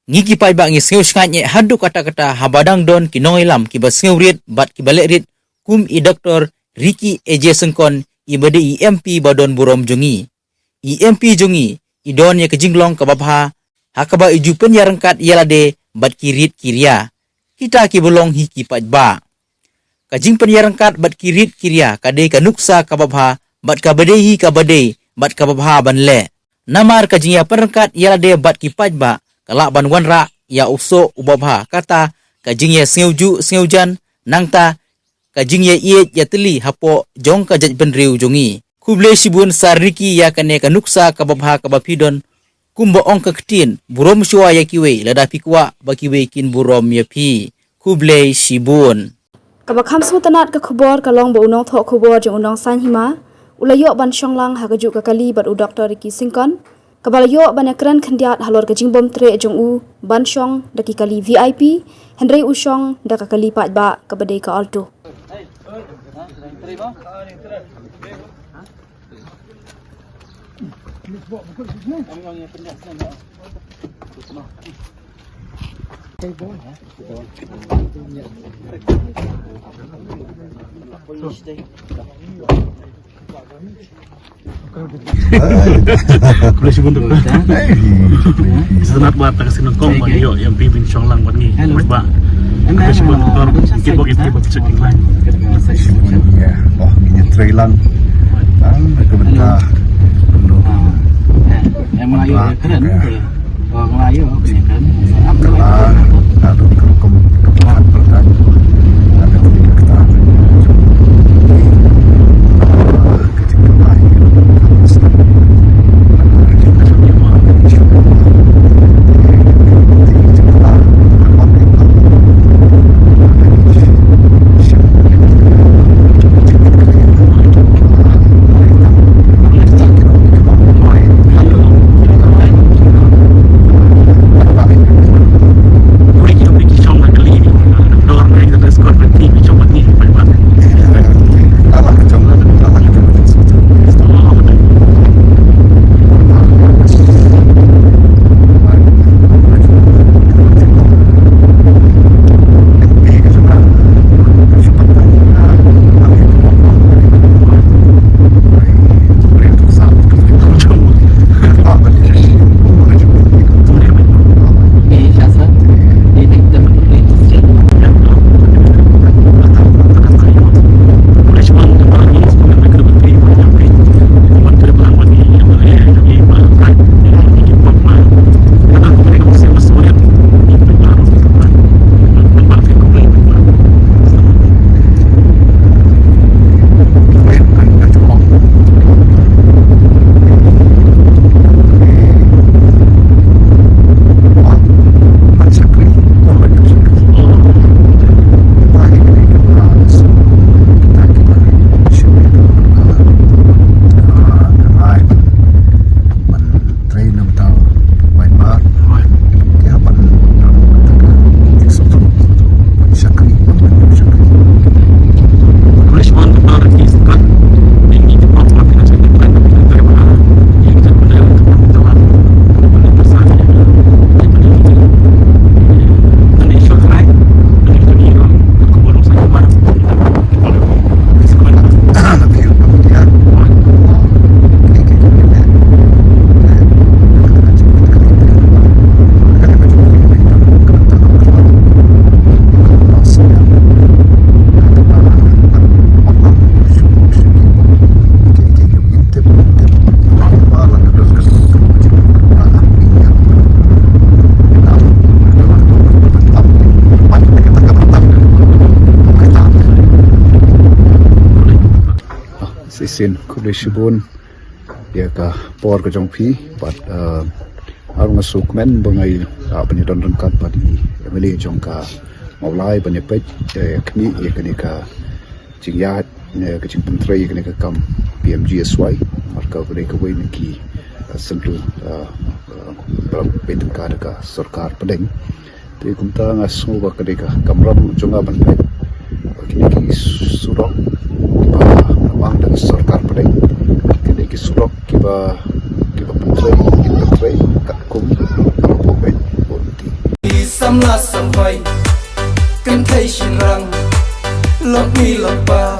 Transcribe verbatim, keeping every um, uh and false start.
Ngi ki paidbah ngi sngew shngaiñ eh haduh katta katta haba dang don ki nongïalam kiba sngewrit bad kiba lehrit kum i Doktor Ricky A J Syngkon iba dei i M P ba don burom jong ngi. I M P jong ngi i don ïa ka jinglong kaba bha ha kaba i ju pynïaryngkat ïa lade bad ki rit ki ria. Kita kiba long hi ki paidbah. Ka jingpynïaryngkat bad ki rit ki ria ka dei ka nuksa kaba bha bad kaba dei hi kaba dei bad kaba bha ban leh. Namar ka jingïapynryngkat ïa lade bad ki paidbah ka lah ban wanrah ïa u soh uba bha, kata ka jingïasngewjuh sngewjan, nangta ka jingïaieit ïatylli hapoh jong ka jaitbynriew jong ngi. Khublei shibun Sir Ricky ïa kane ka nuksa kaba bha kaba phi don. Kumba ong ka ktien, burom shuwa ïa kiwei, lada phi kwah ba kiwei kin burom ïa phi. Khublei shibun. Kaba kham sngewtynnat ka khubor ka long ba u nongthoh khubor jong u Nongsaiñ Hima u la ïoh ban shong lang ha kajuh ka kali bad u Doktor Ricky Syngkon, kaba la ïoh ban ïakren khyndiat halor ka jingbymtreh jong u ban shong da ki kali V I P, hynrei u shong da ka kali paidbah kaba dei ka Alto. Khublei shibun Doktor. Sanad ba ta ka sien kong ba ïoh ïa phi ban shong lang bad ngi. Hello. Ba. Khublei shibun Doktor. Ki bok ki bok check line. Ïa, oh, ngi trei lang. Bang ka bynta. Hello. Ah. Eh, em ayo keren. Orang Melayu, apa ni kan? Kelang, lalu ke hukum keputusan perkara. Ada tiga kata. Shisien khublei shibun ïa ka por ka jong phi bad, eh, ar nga sngewkmen ba nga ïa, ah, ban ïadon ryngkat bad i M L A jong ka Mawlai ban ïapeit, eh, khmih ïa kane ka jingïaid, eh, ka jingpyntrei ïa kane ka kam P M G S Y, marka kane kawei na ki, eh, central, eh, eh, ba pyntrei da ka sorkar pdeng. Te kumta nga sngew ba ka dei ka kamram jong nga ban peit kine ki surok ba wan da ka sorkar pdeng. Kine ki surok kiba, kiba pyntrei, kiba pyntrei katkum ka rukom peit. samla samhoi, kynthei shynrang, lok mi lok pa,